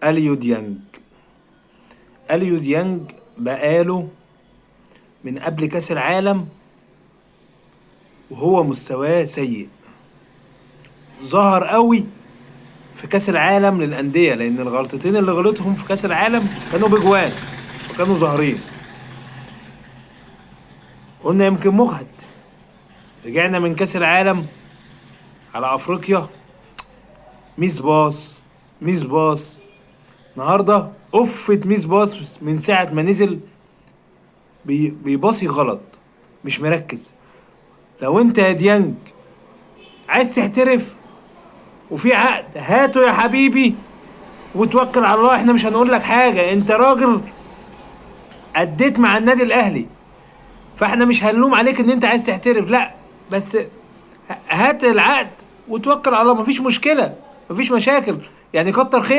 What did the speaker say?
اليو ديانج. اليو ديانج بقاله من قبل كاس العالم وهو مستواه سيء، ظهر قوي في كاس العالم للاندية، لان الغلطتين اللي غلطهم في كاس العالم كانوا بجوان فكانوا ظاهرين. قلنا يمكن مجهد، رجعنا من كاس العالم على افريقيا miss pass miss pass. النهارده قفة miss pass من ساعة ما نزل بيباصي غلط، مش مركز. لو انت يا ديانج عايز تحترف وفي عقد هاته يا حبيبي وتوكل على الله، احنا مش هنقول لك حاجة، انت راجل أديت مع النادي الاهلي، فاحنا مش هنلوم عليك ان انت عايز تحترف، لا بس هات العقد وتوكل على الله، مفيش مشكلة، مفيش مشاكل، يعني كتر خير.